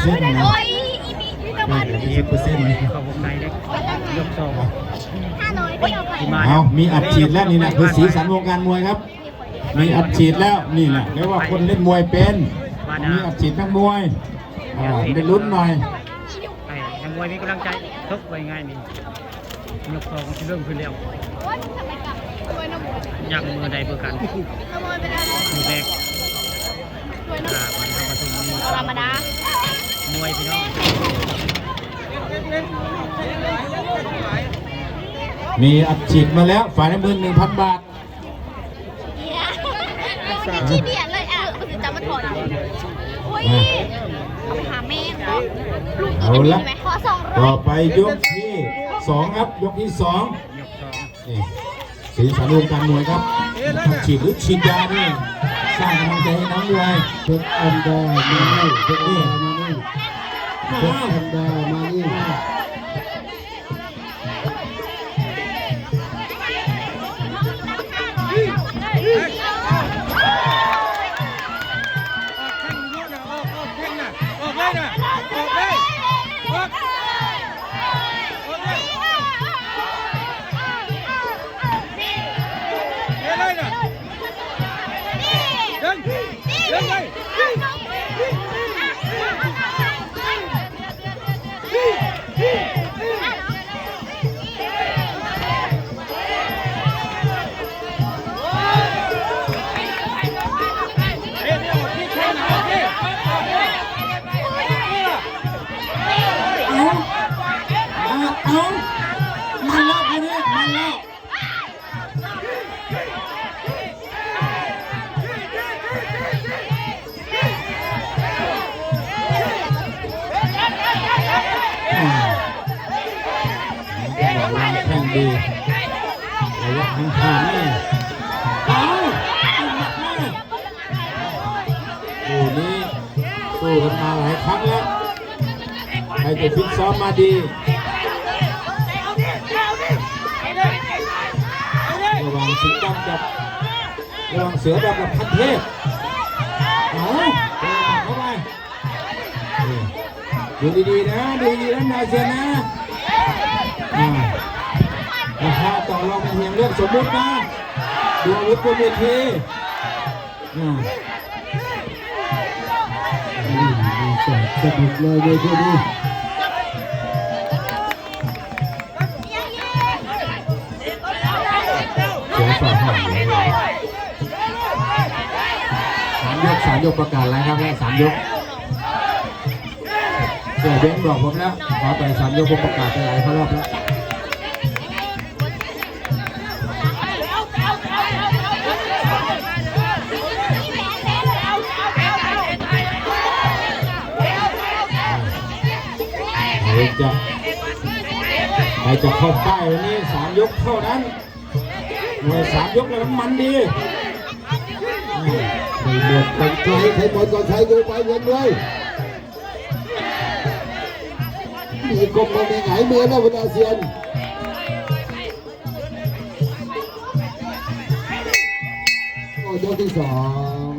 ເຊັ່ນນະ ໂອ້ຍ ອີ່ມີ ມີແຕ່ວ່າ ແປດສິບເປີເຊັນ ເຂົ້າວົງໃນເດ້ ຍົກສອງ ຫ້າຮ້ອຍ ທີ່ມາ ເອົາ ມີອັດສີດແລ້ວ ນີ້ນະຄືສີສັນວົງການມວຍຄັບ ມີອັດສີດແລ້ວ ນີ້ແຫຼະ ແປວ່າຄົນເຫຼັ້ນມວຍເປັນ ມີອັດສີດນັກມວຍ ອ່າ ໄດ້ລຸ້ນໜ້ອຍ ໃຫ້ນັກມວຍມີກຳລັງໃຈ ຊົກໄວ້ງ່າຍນີ້ ຍົກສອງຊິເລີ່ມຂຶ້ນແລ້ວ ຢ່າງມື້ໃດເບີກັນ ມື້ແລກ ອ່າ ວັນທຳປະຊຸມ ທຳມະດາ ມວຍພີ່ນ້ອງ ມີອັດສີດມາແລ້ວ ຝ່າຍນ້ຳເງິນ ໜຶ່ງພັນບາດ ຂີ້ດຽດເລີຍ ອ່ະ ເຂົາຊິຈັບມາຖອນເອົາ ໂອ້ຍ ອ່ະ ເອົາໄປຫາແມ່ເນາະ ເອົາລະ ຂໍສອງຮ້ອຍ ຕໍ່ໄປຍົກທີສອງຄັບ ຍົກທີສອງ ຍົກສອງ ນີ້ ສີສັນວົງການມວຍຄັບ ອັດສີດຫຼືສີດຢານີ້ ສ້າງກຳລັງໃຈໃຫ້ນັກມວຍ ເພັດອັນດາມານີ້ ເພັດອັນດາມານີ້ ເພັດອັນດາມານີ້. ເອົາ ເອົາ ມາແລ້ວ ມາແລ້ວ. ຈັງຫວະວາງແຂ້ງດີ ໄລຍະຫ່າງໆນີ້ ເອົາ ໝັດມາ ຄູ່ນີ້ ສູ້ກັນມາຫຼາຍຄັ້ງແລ້ວ ໃຜຈະຟິດຊ້ອມມາດີ ລະຫວ່າງເສືອດຳກັບ ລະຫວ່າງເສືອດຳກັບພັນເທບ ເອົາ ເປີດເຂົ້າໄປ ນີ້ ດູດີໆນະ ດູດີໆນະ ນາຍເຊນນະ ອ່າ ລາຄາຕໍ່ລອງເປັນຮຽງເລື່ອງສົມມຸດນະ ດູອາວຸດບົນເວທີ ອ່າ ອືມ ສະໜຸກເລີຍເວີຍຄູ່ນີ້ ເສືອສອງຫ້າມເລີຍ ສາມຍົກ ສາມຍົກປະກາດແລ້ວຄັບ ສາມຍົກ ເສືອເບັນບອກຜົມແລ້ວ ຂໍໄປສາມຍົກ ຜົມປະກາດໄປຫຼາຍຮອບແລ້ວ ໃຜຈະ ໃຜຈະເຂົ້າປ້າຍວັນນີ້ ສາມຍົກເທົ່ານັ້ນ ມວຍສາມຍົກແລ້ວມັນມັນດີ ໃຜໝົດກ່ອນໃຜ ໃຜໝົດກ່ອນໃຜ ໂຍໄປເງິນເລີຍ ມີກົມບໍ່ມີຫງາຍມືແລ້ວບັນດາຊຽນ ໂອ້ ຍົກທີສອງ